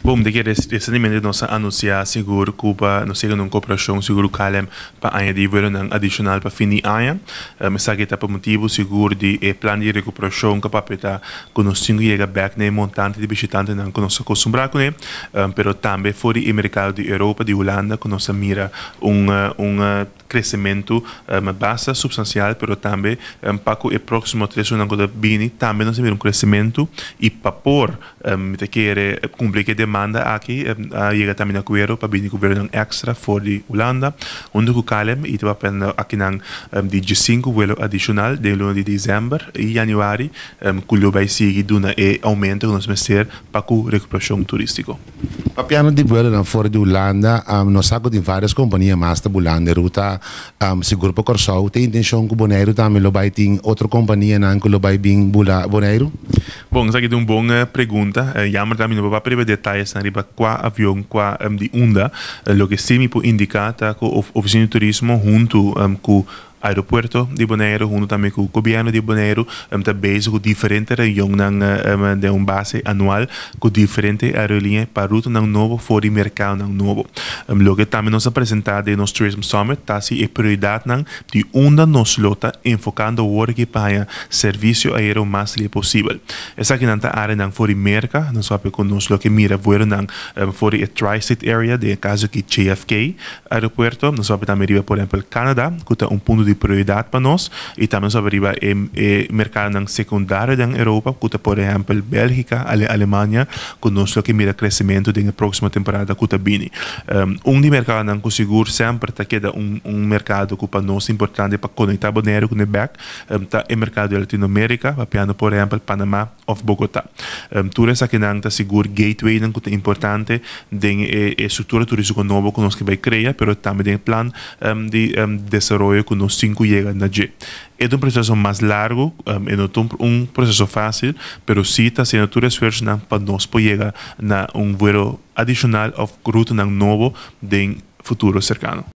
Bon, di resientemente nos a anunsiá sigur ku pa nos yega na un kooperashon sigur ku KLM pa añadí vuelonan adishonal pa fin di aña. Esaki ta pa motibu sigur di e plan di rekuperashon ku a papia ta ku nos tin ku yega bèk na e montante di bishitantenan ku nos a kostumbrá kuné, pero tambe for di e merkado di Europa, di Hulanda ku nos a mira un un kresementu basta supstansial, pero tambe pa ku e próksimo 3 lunanan ku ta bini tambe nos a mira un kresementu i pa por, mi ta kere, kumpli ku e demanda aki, a yega tambe na akuerdo pa bini ku vuelonan èkstra for di Hulanda huntu ku KLM i ta papia akinan di 15 vuelo adishonal den luna di desèmber i yanüari ku lo bai sigui duna e oumento ku nos mester pa ku rekuperashon turístiko. Papiando di vuelonan for di Hulanda, nos sa ku tin vários kompania mas ta bulando e ruta sigur pa Kòrsou. Tin intenshon ku Boneiru tambe lo bai tin otro kompanianan ku lo bai bin bula Boneiru? Bon, esaki ta un bon pregunta. Jammer ta mi no por papia riba detayesnan riba kua avion, kua di unda. Loke sí mi por indiká ta ku Ofisina di Turismo huntu ku Aeropuerto di Boneiru, huntu tambe ku Gobièrnu di Boneiru, ta bezig ku diferente reunionnan den un base anual ku diferente aerolínea pa rutanan nobo for di merkadonan nobo. Loke tambe nos a presentá den nos Tourism Summit ta si e prioridatnan di unda nos lo ta enfokando awor aki pa haña servisio aéreo mas lihé posibel. Esakinan ta áreanan for di Merka, nos papia ku nos lo ke mira vuelonan for di e Tri-State Area, den e kaso aki JFK Aeropuerto. Nos papia tambe riba, por ehèmpel, Canada, ku ta un punto di prioridat pa nos, i tambe nos papia riba e merkadonan sekundario den Europa, ku ta, por ehèmpel, Bélgika, Alemania, ku nos lo ke mira kresementu den e próksimo temporada ku ta bini. Un di merkadonan ku sigur semper ta keda un merkado ku pa nos ta importante pa konektá Boneiru ku bèk ta e merkado di Latinoamérika, papiando, por ehèmpel, Panamá òf Bogotá. Tur esakinan ta sigur gatewaynan ku ta importante den e struktura turístiko nobo ku nos ke bai krea, pero tambe den e plan di desaroyo ku nos tin ku yega na dje. E ta un proseso mas largu, e no ta un proseso fásil, pero sí ta hasiendo tur esfuersonan pa nos por yega na un vuelo adishonal òf rutanan nobo den futuro serkano.